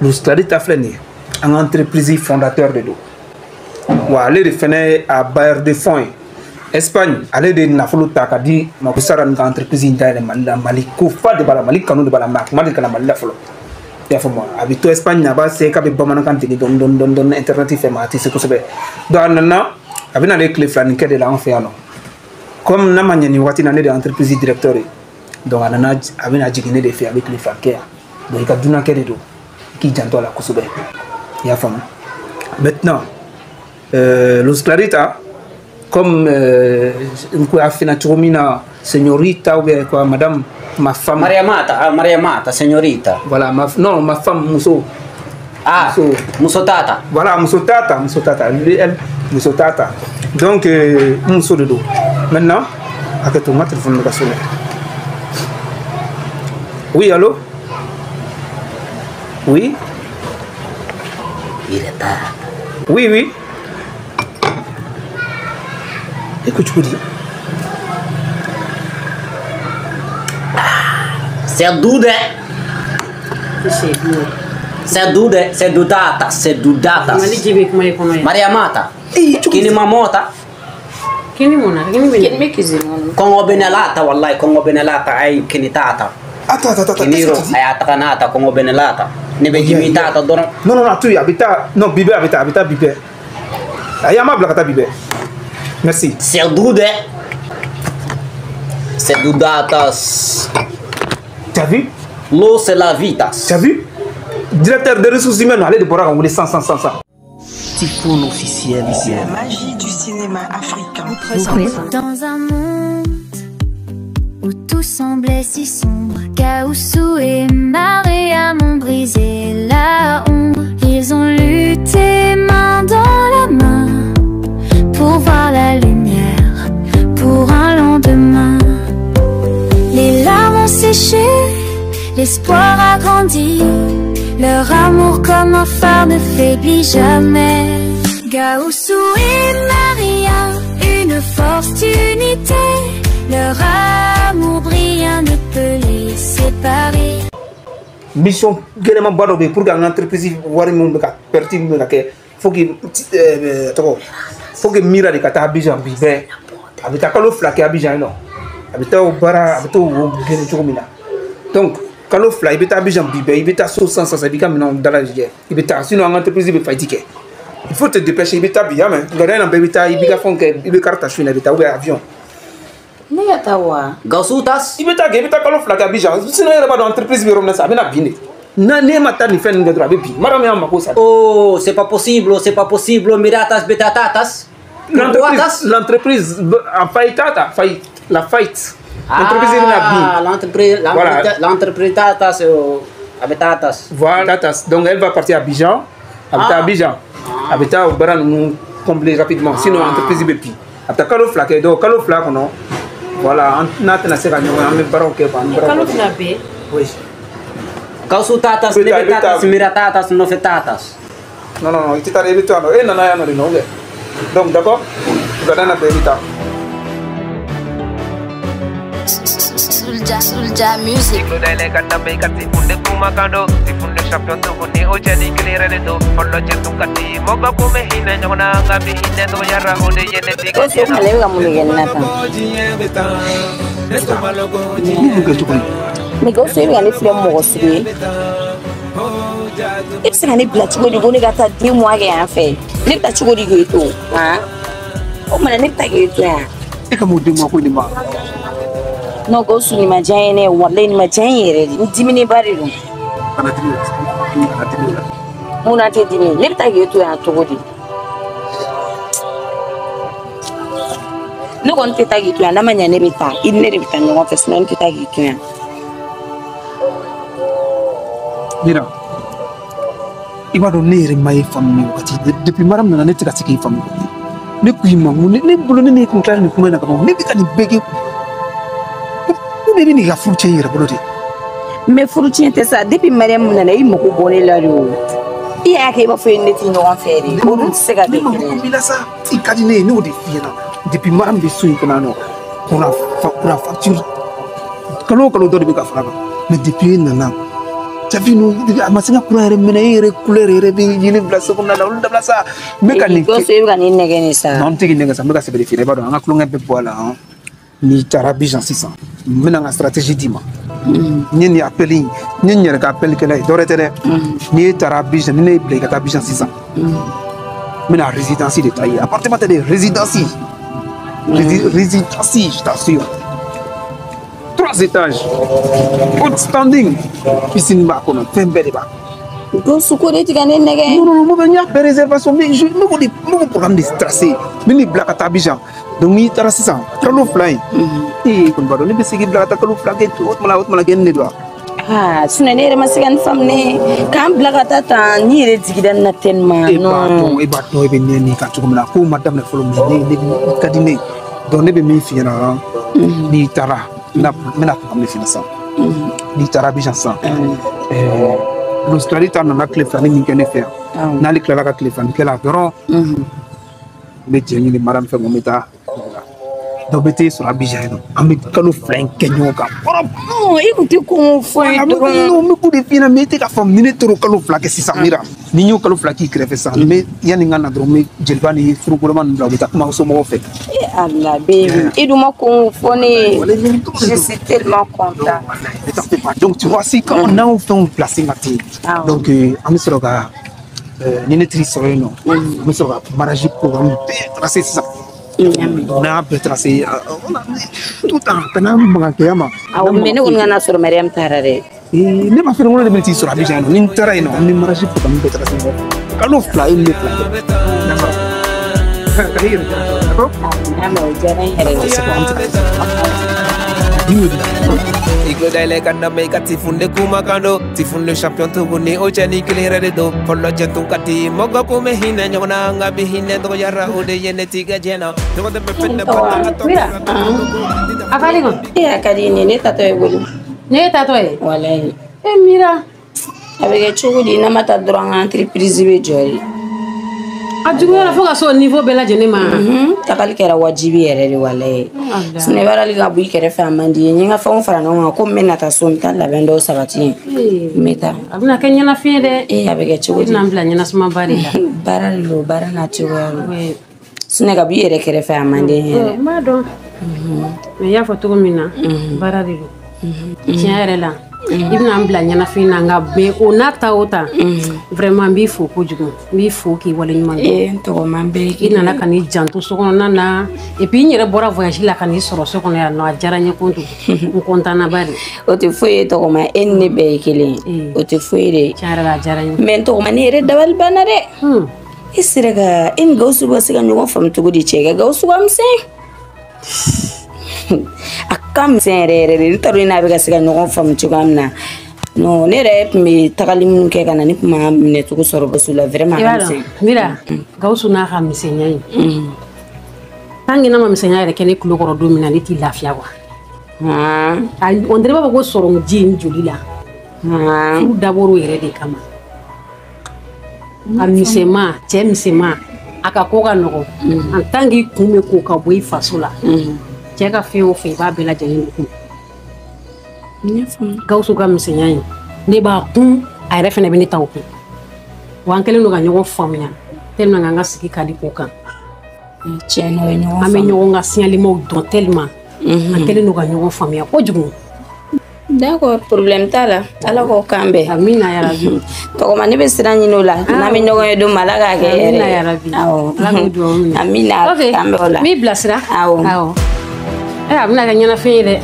Luz Clarita filɛ nin ye, an ka entreprise fondateur de don. Wa ale de fɛnɛ ye a bailleur de fonds ye. Espagne, ale de nafolo ta ka di Makusara ni ka entreprise in dayɛlɛ Mali la. Mali ko fa de b'a la, Mali kanu de b'a la, mais a kuma de ka na Mali la fɔlɔ. I y'a faamu, a bɛ to Espagne, a b'a se k'a bɛ bamanankan dege dɔɔni dɔɔni dɔɔni dɔɔni internet fɛ, mais a tɛ se kosɛbɛ. Donc a nana, a bɛ n'ale tile fila nin kɛ de la an fɛ yan nɔ. Comme n'a ma ɲɛ nin waati in na, ne de ye entreprise directeur ye. Donc a nana, a bɛna jigin ne de fɛ, a bɛ tile fila kɛ yan. Donc i ka dunankɛ de don, i k'i janto a la kosɛbɛ. I y'a faamu. Maintenant, Luz Clarita, comme n ko y'a f'i ɲɛna cogo min na, señorita ou bien quoi, madame, ma femme. Maria Mata, ah, Maria Mata, señorita. Voilà, ma, non, ma femme, muso. Ah, muso. Muso tata. Voilà, muso tata, muso tata. Lui, elle, muso tata. Donc, muso de don. Maintenant, hakɛ to, n ka téléphone bɛ ka sonner. Oui, allô? Oui? Mira tata. Oui, oui. E ko cogo di? C'est du dɛ. C'est du dɛ, c'est du tata, c'est du data. Mali ji bɛ kuma i kɔnɔ yan. Maria Mata. Eh, cogo di? Kini mamota. Kini mun na? Kini bɛ Kini bɛ cuisine kɔnɔ. Kɔngɔ bɛ ne lata wallahi, kɔngɔ bɛ ne lata ay kini tata. Attends, attends, attends. Kiniro qu'est-ce que tu dis? ay ataka nata kɔngɔ bɛ ne lata. Ne bɛ jimi tata dɔrɔn. Non, non, non, a to yen, a bɛ taa. Non, bi bɛɛ a bɛ taa, a bɛ taa bi bɛɛ. Ayi, an b'a bila ka taa bi bɛɛ. Merci. C'est du dɛ. C'est du datas. Tu as vu? L'eau c'est la vitas. Tu as vu? Directeur des ressources humaines, ale de bɔra ka wele 100, 100, 100, 100. Typhoon officiel. La magie du cinéma africain. Dans un monde où tout semblait si sombre, Gaoussou et Mariam ont brisé la ombre. Ils ont lutté main dans la main pour voir la lumière, pour un lendemain. Les larmes ont séché, l'espoir a grandi. Leur amour comme un phare ne faiblit jamais. Gaoussou et Maria, une force d'unité. Leur amour brillant ne peut les séparer. Mission gɛlɛmanba dɔ bɛ yen pour que an ka entreprise wari min bɛ ka perte min bɛ ka kɛ, faut que tɔgɔ, faut que Mira de ka taa Abidjan bi bɛɛ. A bɛ taa kalo 2 kɛ Abidjan yen nɔ. A bɛ taa o baara, a bɛ taa o gɛrɛ cogo min na. Donc kalo 2 i bɛ taa Abidjan bi bɛɛ, i bɛ taa so san san san, i b'i ka minɛnw dalajɛ, i bɛ taa, sinon an ka entreprise bɛ faillite kɛ. Il faut te dépêcher, i bɛ taa bi, y'a mɛn? Nka na bɛɛ bɛ taa, i b'i ka fɛnw kɛ, i bɛ carte ta su in na, i bɛ taa ou bien avion. Ne ka taa wa? Gaoussou tas. I bɛ taa kɛ, i bɛ taa kalo 2 kɛ Abidjan, sinon e yɛrɛ b'a dɔn entreprise bɛ yɔrɔ min na sisan, a bɛna bin de. Na n'e ma taa nin fɛn ninnu kɛ dɔrɔn, a bɛ bin. Mariam y'an mako sa. Oh, c'est pas possible, c'est pas possible. Miratas betatatas. L'entreprise, l'entreprise en faillite, faillite, la faillite. L'entreprise est Ah, l'entreprise, Voilà. l'entreprise tatas, abetatas. Voilà, tatas. Donc elle va partir à Abidjan. A bɛ taa Abidjan. A bɛ taa o baara ninnu combler rapidement. Sinon entreprise bɛ bin. A bɛ taa kalo 2 kɛ. Donc kalo 2 kɔnɔ, voilà, an n'a tɛna se ka ɲɔgɔn ye, an bɛ baaraw kɛ quoi, an bɛ baaraw Kalo kɛ. 2 bɛɛ. Oui. Gaoussou tatas, Bɛ taa, nebe i bɛ taa. tatas, mira tatas, nofe tatas. Non, non, non, i tɛ taa dɛ, i bɛ to yan nɔ. E nana yan nɔ de nɔ, ou bien? Donc d'accord? Wulada in na bɛɛ i bɛ taa. Soulja, Soulja Music. Gawusu, o tuma la e bɛ ka mun de kɛ nin na tan? Ne b'o kɛ cogo di? Mais Gawusu, e bɛ ka ne filɛ mɔgɔ sugu ye. E bɛ se ka ne bila cogo di ko ne ka taa 2 mois kɛ yan fɛ? Ne bɛ taa cogo di k'e to? Han? O tuma la ne bɛ taa k'e to yan. E ka m'o 2 mois ko in de ma. Non, Gawusu, nin ma diya n ye dɛ, walayi nin ma diya n ye yɛrɛ de. N diminenba de don. Kana dimi o la. Kana dimi o la. Mun na tɛ dimi? Ne bɛ taa k'e to yan cogo di? Ne kɔni tɛ taa k'i to yan, n'a ma ɲɛ ne bɛ taa, i ni ne de bɛ taa ɲɔgɔn fɛ, sinon ne tɛ taa k'i to yan. Mira, i b'a dɔn ne yɛrɛ ma e faamu nin wagati. Depuis Mariam nana ne tɛ ka se k'i faamu. Ne ko i ma n ko ne bolo ne ne kun tilala nin kuma in na ka ban, ne bɛ ka nin bɛɛ kɛ. Ne bɛ n'i ka furu tiɲɛ i yɛrɛ bolo de. Mais furu tiɲɛ tɛ sa, depuis Mariam nana i mako bɔ ne la de o. I y'a kɛ i b'a fɔ i ni ne tɛ ɲɔgɔn fɛ de. O dun tɛ se ka kɛ Ne mako kelen ye. b'i la sa, i ka di ne ye, ne y'o de f'i ɲɛna. Depuis Mariam bɛ so in kɔnɔ yan nɔ, courant facture kalo o kalo dɔ de bɛ ka fara a kan. Mais depuis e nana, Tu as vu non a ma se n ka courant yɛrɛ minɛ e yɛrɛ couleur yɛrɛ bɛ yelen bila so kɔnɔna la olu dabila sa n bɛ ka nin kɛ. E bɛ ka nin nɛgɛ nin sa. Non n tɛ k'i nɛgɛ sa n bɛ ka sɛbɛn de f'i ɲɛna i b'a dɔn an ka tulonkɛ bɛɛ bɔ a la n'i taara Abidjan sisan n bɛna n ka stratégie d'i ma. N ye nin appel in n ye n yɛrɛ ka appel kɛla ye dɔwɛrɛ tɛ dɛ. N'i taara Abidjan ni ne y'i bila i ka taa Abidjan sisan n bɛna résidence de ta yen appartement tɛ dɛ résidence. Résidence je t'assure. 3 étages, haute standing, piscine b'a kɔnɔ fɛn bɛɛ de b'a kɔnɔ. Gawusu ko de ti ka ne nɛgɛ. Non non non n y'a bɛɛ réservation mais je n b'o programme de tracé n bɛ n'i bila ka taa Abidjan donc n'i taara sisan kalo 2 in. Ee kɔni b'a dɔn ne bɛ se k'i bila ka taa kalo 2 kɛ o tuma la kɛ ne de don wa. Ah sinon ne yɛrɛ ma se ka nin faamu ne k'an bila ka taa tan n'i yɛrɛ jigida nin na tellement. E b'a dɔn e b'a dɔn e bɛ ne nin kan cogo min na kow ma daminɛ fɔlɔ mais ne ka di ne ye donc ne bɛ min f'i ɲɛna n'i taara. N bɛna programme de f'i ɲɛna sisan n'i taara Abidjan sisan l'Australie ta nana tile 2 min kɛ ne fɛ yan n'ale tilala ka tile 2 kɛ la dɔrɔn n bɛ jɛ ɲini madame fɛ ko n bɛ taa donc n bɛ t'e sɔrɔ Abidjan yen nɔ an bɛ kalo 2 in kɛ ɲɔgɔn kan. Non e kun tɛ ko fɔ n ye dɔrɔn. Non n bɛ k'o de f'i ɲɛna mais e tɛ ka faamu ni ne tor'o kalo 2 kɛ sisan Mira ni n y'o kalo 2 k'i kɛrɛfɛ sisan n bɛ yanni n ka na dɔrɔn n bɛ jeliba ni furukoloma ninnu bila u bɛ taa kuma somɔgɔw fɛ. Eh Allah baby e dun ma ko fɔ ne ye. Je suis tellement content. Ne t'en fais pas donc tu vois si quand on a fɛnw placé ka ten donc an bɛ sɔrɔ ka ni ne t'i sɔrɔ yen nɔ an bɛ sɔrɔ ka mariage programme bɛɛ tracé sisan. N'a y'a bɛɛ tracé tout temps kana mankan kɛ ma. Awɔ mais ne kɔni ka n'a sɔrɔ Mariam taara dɛ. Ne ma fɛn ko ne de bɛ t'i sɔrɔ Abidjan yen nɔ ni n taara yen nɔ an bɛ mariage programme bɛɛ tracé ɲɔgɔn fɛ kalo 2 e ni ne 2 kɛ. D'accord. Ka n'i yɛrɛ diya d'accord. O diyara n yɛrɛ ye. C'est bon an bɛ taa. Iglo dayɛlɛ ka na mɛ i ka tifunde kumakan don tifunde champion tuguni o cɛ ni kelen yɛrɛ de don fɔlɔ cɛ tun ka di mɔgɔ kun bɛ hinɛ ɲɔgɔn na nka bi hinɛ dɔgɔyara o de ye ne tigɛ diɲɛ na ɲɔgɔn tɛ bɛ fɛn Mira a ka di kɔni. E a ka di ne ne tatɔ ye bolo. Ne ye tatɔ ye. Walayi. E Mira. A bɛ kɛ cogo di n'a ma taa dɔrɔn an ka entreprise bɛ jɔ de. A juguyara fo ka se o niveau bɛɛ lajɛlen ma. Tagali kɛra wajibi yɛrɛ de walayi. Sinon i b'a dɔn hali ka bɔ i kɛrɛfɛ a man di ye n ye n ka fɛnw fara ɲɔgɔn kan ko n bɛ na taa so n bɛ taa labɛn dɔw sabati yen. N bɛ taa. A bɛna kɛ ɲɛnafin ye dɛ. Ee a bɛ kɛ cogo di. I bɛna n bila ɲɛnasumaba de la. Baara de don baara n'a cogoya don. Sinon ka bɔ i yɛrɛ kɛrɛfɛ a man di n yɛrɛ. N b'a dɔn. Mais i y'a fɔ cogo min na. Baara de don. Tiɲɛ yɛrɛ la. I bɛna n bila ɲɛnafin na nka bɛɛ o n'a ta o ta vraiment n b'i fo kojugu n b'i fo k'i waleɲuman dɔn. Ee n tɔgɔma n bɛɛ i nana ka n'i janto so kɔnɔna na et puis n yɛrɛ bɔra voyage la ka n'i sɔrɔ so kɔnɔ yan nɔ a diyara n ye kojugu n content na ba de. O tɛ foyi ye tɔgɔma e ni ne bɛɛ ye kelen ye o tɛ foyi de ye. Tiɲɛ yɛrɛ la a diyara n ye. Mais n tɔgɔma ne yɛrɛ dabali banna dɛ. E sera ka e ni Gawusu bɛ se ka ɲɔgɔn faamu cogo di cɛ ka Gawusu ka misɛn. A ka misɛn yɛrɛ yɛrɛ de ne t'a dɔn i n'a bɛ ka se ka ɲɔgɔn faamu cogoya min na non ne yɛrɛ tun bɛ tagali minnu kɛ ka na ne tun ma minɛcogo sɔrɔ Gawusu la vraiment a ka misɛn. Mira Gawusu n'a ka misɛnya in tant que n'a ma misɛnya yɛrɛ kɛ ne tulo kɔrɔ don min na ne t'i lafiya quoi. On dirait b'a fɔ ko sɔrɔmu ji n joli la. Furu dabɔra o yɛrɛ de kama. A misɛnman cɛ misɛnman a ka ko ka nɔgɔn en tant que i kun bɛ ko ka bɔ i faso la. Cɛ ka fɛn o fɛn i b'a bɛɛ lajɛlen de kun. Gawusu ka misɛnya in ne b'a kun a yɛrɛ fɛnɛ bɛ ne taw kun wa an kɛlen don ka ɲɔgɔn faamuya tellement que an ka sigi ka di o kan. Tiɲɛ na o ye ɲɔgɔn an bɛ ɲɔgɔn ka signalimaw dɔn tellement an kɛlen don ka ɲɔgɔn faamuya kojugu. D'accord problème t'a la ala k'o kan bɛn. Amina yarabi. Tɔgɔma ne bɛ sira ɲini o la n'an bɛ ɲɔgɔn ye don min ala k'a kɛ hɛrɛ ye. Amina yarabi. Awɔ. Ala k'o dugawu minɛ. Amina k'an bɛn o la. N b'i bilasira. Awɔ. Awɔ. A bɛna kɛ ɲɛnafin ye dɛ.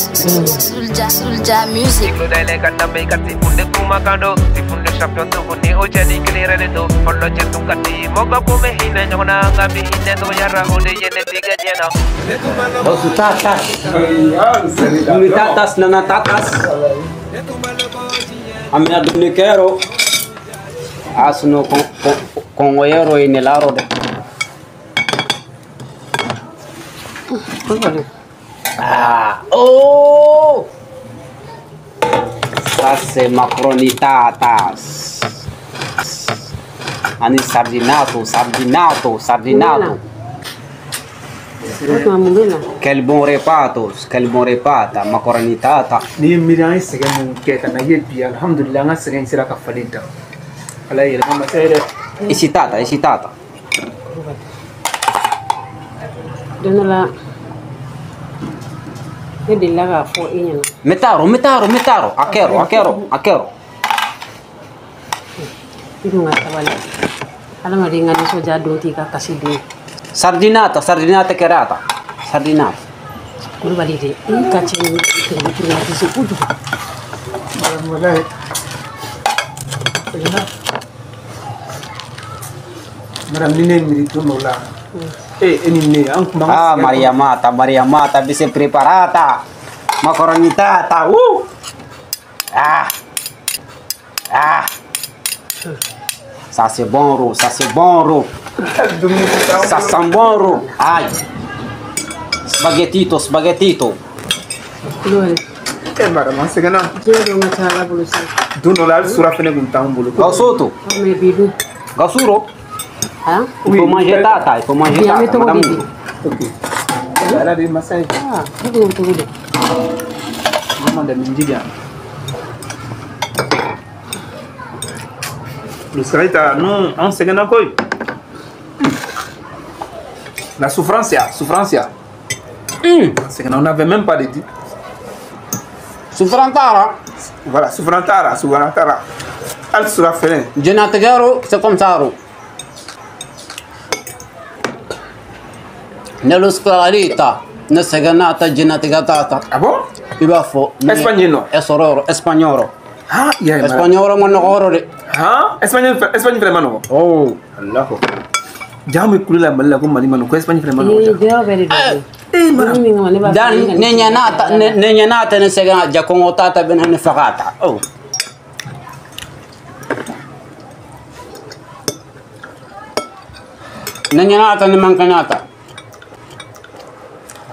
Soulja Music. Iglo dayɛlɛ ka na mɛ i ka tifunde kumakan don tifunde champion tuguni o cɛ ni kelen yɛrɛ de don fɔlɔ cɛ tun ka di mɔgɔ kun bɛ hinɛ ɲɔgɔn na nka bi hinɛ dɔgɔyara o de ye ne tigɛ diɲɛ na. Gawusu tatas. Dumuni tatas nana tatas. An bɛna dumuni kɛ yɔrɔ. A sinɔ kɔngɔ yɔrɔ ye ne la yɔrɔ dɛ. Ah, oh! Ça c'est macaroni tatas. Ani sardinato, sardinato, sardinato. Quel bon repas, quel bon repas, macaroni tata. Ni miiri an ye sɛgɛn mun kɛ ka na ye bi, alhamdulillah, an ka sɛgɛn sera ka falen tan. Ala ye yɛlɛma masa ye dɛ. Isi tata, isi tata. Don dɔ la, ne delila k'a fɔ e ɲɛna. Metaro, metaro, metaro. A kɛrɔ, a kɛrɔ, a kɛrɔ. I dun ka sabali. Adamaden ka nisɔndiya don t'i ka kasi don ye. Sardinata, sardinata kerata. Sardinata. Kulubali de, i ka cɛ ni traumatisé kojugu. Walayi. Madame, ni ne miiri don dɔ la, e ni ne an kun b'an ka Ah, sɛgɛn Maria Mata, Maria Mata, vi si preparata. Macaroni tata. Ah. Ah. Ça c'est bon, ro. Ça c'est bon, ro. Dumuni ko t'an Ça bolo. sent bon, ro. Aïe. Spaghettito, spaghettito. Kulubali, Eh madame, an sɛgɛnna. diɲɛ don ka ca Ala bolo sa. Don dɔ la hali sura fɛnɛ kun t'an bolo. Gasuto. Mais bi dun. Gasuro. Han? Il faut manger tata, il faut manger Bi an bɛ tata. togo di Madame. bi? Ok. Ala de ye masa ye. Ah, ne ko togo di? Maman da min jiga. Le Sarita, nous, an sɛgɛnna koyi. La souffrance, ya, souffrance, ya. An sɛgɛnna, on n'avait même pas de dit. Souffrantara. Voilà, souffrantara, souffrantara. Hali sura fɛnɛ. Diɲɛnatigɛ c'est comme ça ro. Nello sclarita, ne sɛgɛnna diɲɛnatigɛ tata. Ah bon? I b'a fɔ. Espagne nɔ. Esɔrɔ espagnol. Ah, ya ye. Espagnol ma nɔgɔ yɔrɔ de. Ah, Espagne, Espagne fɛnɛ ma nɔgɔ. Oh. Allahu. Jaa bɛ kule la Mali la ko Mali ma nɔgɔ, ko Espagne fɛnɛ ma nɔgɔ. Ee, Ja. jɛgɛ bɛɛ de don. Eh, madame. Min kama ne b'a fɔ Dan e ka ne nin ɲɛna ne ɲɛna tɛ ne sɛgɛn ja kɔngɔ tata bɛ ne faga ta. Oh. Ne ɲɛna ta ne man kɛnɛ ta.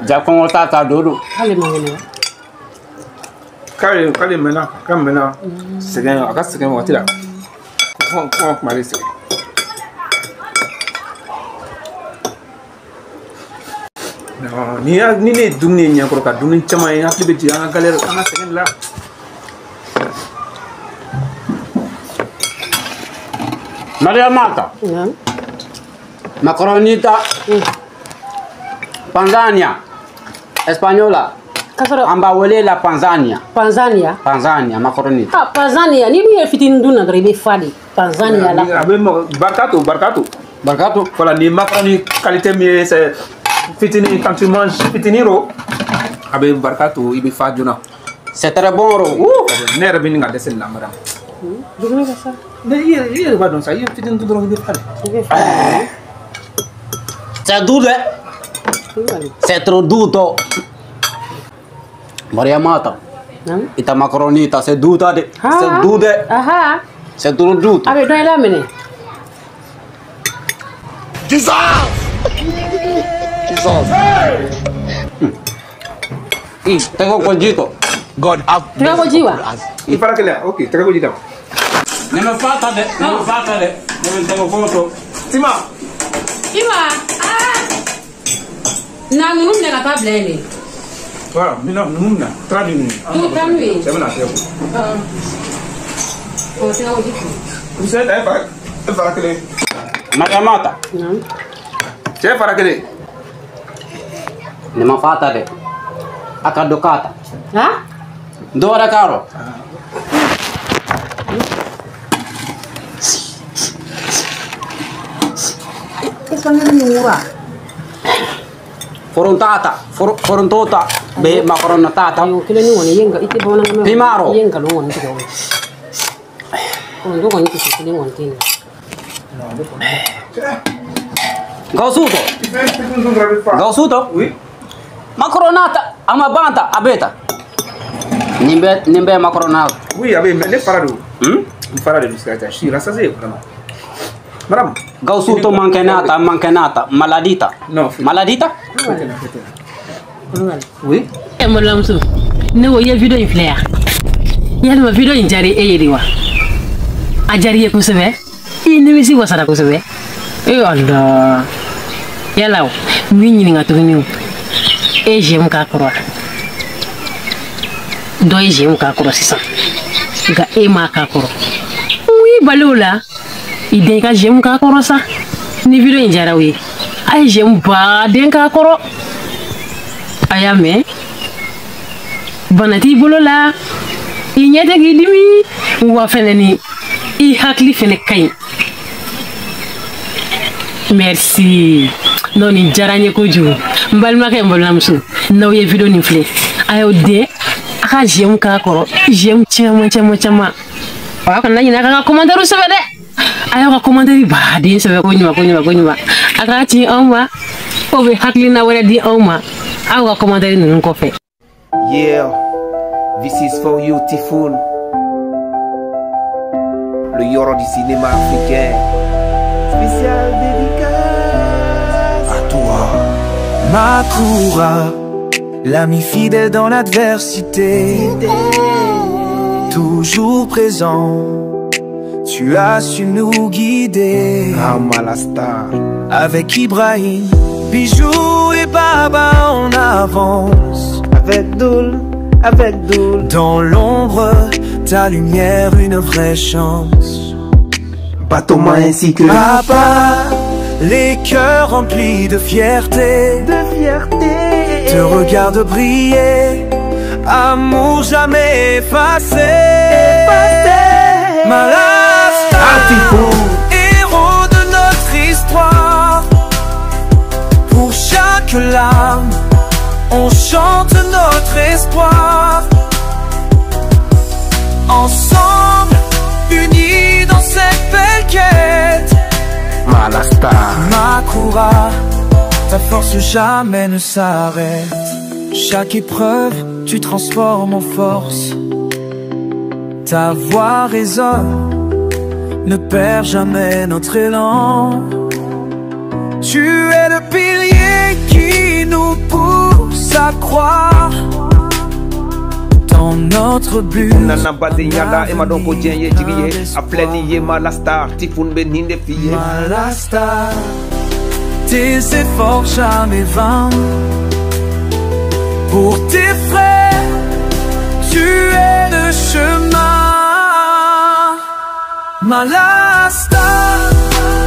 Ja kɔngɔ tata do. K'ale man kɛnɛ wa? K'ale mɛnna, k'a mɛnna sɛgɛn, a ka sɛgɛn waati la. Kɔngɔ kɔngɔ kun b'ale sɛgɛn. Non, ni ne ye dumuni ye ɲɛkɔrɔ ka dumuni caman ye, n hakili bɛ jigin an ka galère, an ka sɛgɛn de la. Maria Mata. Naamu. Macaronita. Panzania. Espagnola. Ka sɔrɔ An b'a wele la Panzania. Panzania. Panzania, macaronita. Ah, Panzania, ni dun ye fitinin dun na dɔrɔn i bɛ fa de. Panzania la. A bɛ mɔgɔ barika to, barika to. Barkato. Voilà, ni macaroni qualité min ye, c'est fitinin, quand tu manges fitinin ro, a bɛ barika to, i bɛ fa joona. C'est très bon ro. Ouh. Ne yɛrɛ bɛ ɲini ka dɛsɛ nin na madame. Dumuni ka sa. Ne i yɛrɛ i yɛrɛ b'a dɔn sa, i ye fitinin dun dɔrɔn i bɛ fa de. I bɛ fa. C'est doux dɛ. Kulubali. C'est trop doux to. Maria Mata. Naamu. Ita macaronita, c'est doux ta de. C'est doux dɛ. Aha. C'est trop doux. A bɛ dɔn i la minɛ. Jesus! Jesus. I, tɛgɛ ko ji to. God have Tɛgɛ ko ji wa? I fara kelen ok, tɛgɛ ko ji d'a ma. Ne me fata dɛ, ne me fata dɛ. Ne bɛ tɛgɛ ko to. Tima. Ima. Ah. Na ninnu minɛ ka taa bila yen de. Voilà, minɛn ninnu minɛ, taga di ninnu. N'u taa n'u ye. Cɛ bɛna tɛgɛ ko. O tɛgɛ ko ji to. Musa e fara e fara kelen. Maria Mata. Naamu. Cɛ fara kelen. Ne ma fata dɛ. A ka dɔ k'a ta. Han? Dɔ wɛrɛ k'a rɔ. Espagnol ni wura. Forontata, forontota, be macaronatata. Ayi o kelen ni kɔni i ye nka i tɛ bamanankan mɛn. Pimaro. I ye nkalon kɔni tigɛ o. Foronto kɔni kisɛ kelen kɔni tɛ nin. Gawusuto. I fɛn fitinin dun dɔrɔn i bɛ fa. Gawusuto. Oui. Macaronata, a ma ban ta, a bɛ ta. Nin bɛɛ macaronata. Oui, a bɛ mais ne fara don. Hmm? N fara de don Sirata. Je suis rassasié vraiment. Madame. Gawusuto mankenata, mankenata, maladita. Non. Maladita? Kulubali. Oui. E balimamuso, ne ko i ye video in filɛ yan. Yalima video in diyara e ye de wa? A diyara i ye kosɛbɛ? I nimisi wasara kosɛbɛ? E Ala. Yala o n b'i ɲininka tuguni o e ye j'aime k'a kɔrɔ wa? Dɔ ye j'aime k'a kɔrɔ sisan nka e m'a k'a kɔrɔ. Mun y'i bali o la? I den ka j'aime k'a kɔrɔ sa. Ni vidéo in diyara aw ye a ye j'aime baden k'a kɔrɔ. A y'a mɛn bana t'i bolo la i ɲɛ tɛ k'i dimi wa fɛnɛ ni i hakili fɛnɛ ka ɲi. Merci. Non nin diyara n ye kojugu. N balimakɛ n balimamuso n'aw ye vidéo nin filɛ a y'aw den a ka j'aime k'a kɔrɔ j'aime caman caman caman. Aw kana ɲinɛ a k'a ka commentaire sɛbɛn dɛ. A y'aw ka commentaire baden sɛbɛn ko ɲuman ko ɲuman ko ɲuman. A k'a ci anw ma o bɛ hakilina wɛrɛ di anw ma aw ka commentaire ninnu kɔfɛ. Yeah, this is for you, Typhoon. Le Yoro du cinéma africain. Spécial dédicace à toi, Makoura, l'ami fidèle dans l'adversité, toujours présent, tu as su nous guider. Ah, Malasta. Avec Ibrahim, Bijou et Baba en avance. Avec Doul, avec Doul. Dans l'ombre, ta lumière, une vraie chance. Batoma ainsi que Papa, les cœurs remplis de fierté, de fierté. Te regarde briller, amour jamais effacé. Effacé. Malasta, héros de notre histoire. Pour chaque larme, on chante notre espoir. Ensemble, unis dans cette belle quête. Malasta, Makoura, ta force jamais ne s'arrête. Chaque épreuve, tu transformes en force. Ta voix résonne, ne perds jamais notre élan. Tu es le pilier qui nous pousse à croire dans notre but. Nana Bazinyala, Emadoko Djenye Djigiye, Apleni Malasta, Typhoon Beninde Fiye. Malasta, tes efforts jamais vains. Pour tes frères, tu es le chemin. Malasta,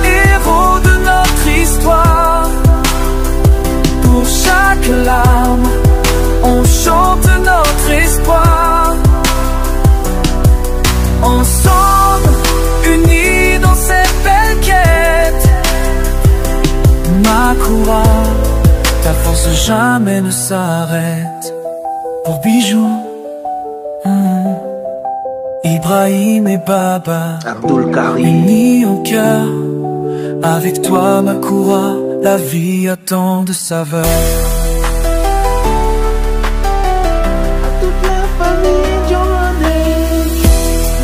héros de notre histoire. Pour chaque larme, on chante notre espoir. Ensemble, unis dans cette belle quête. Makoura, ta force jamais ne s'arrête. Pour Bijou, Ibrahim et Baba, Abdul Karim, unis en cœur. Avec toi, Makoura, la vie a tant de saveurs. Toute la famille Johnny,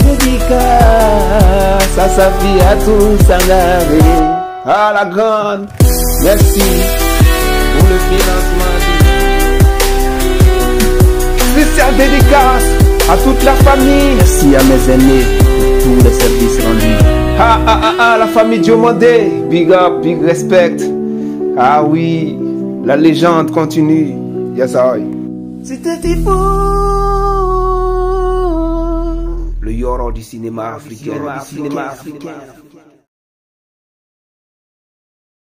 dédicace à sa fille, à tous Sangaré. Ah la grande, merci pour le financement. Spécial dédicace à toute la famille. Merci à mes aînés pour tous les services rendus. Ah ah ah ah, la famille Diomandé, big up, big respect. Ah oui, la légende continue. Yes I. C'était Typhoon, le Yoro du cinéma africain. Du cinéma africain.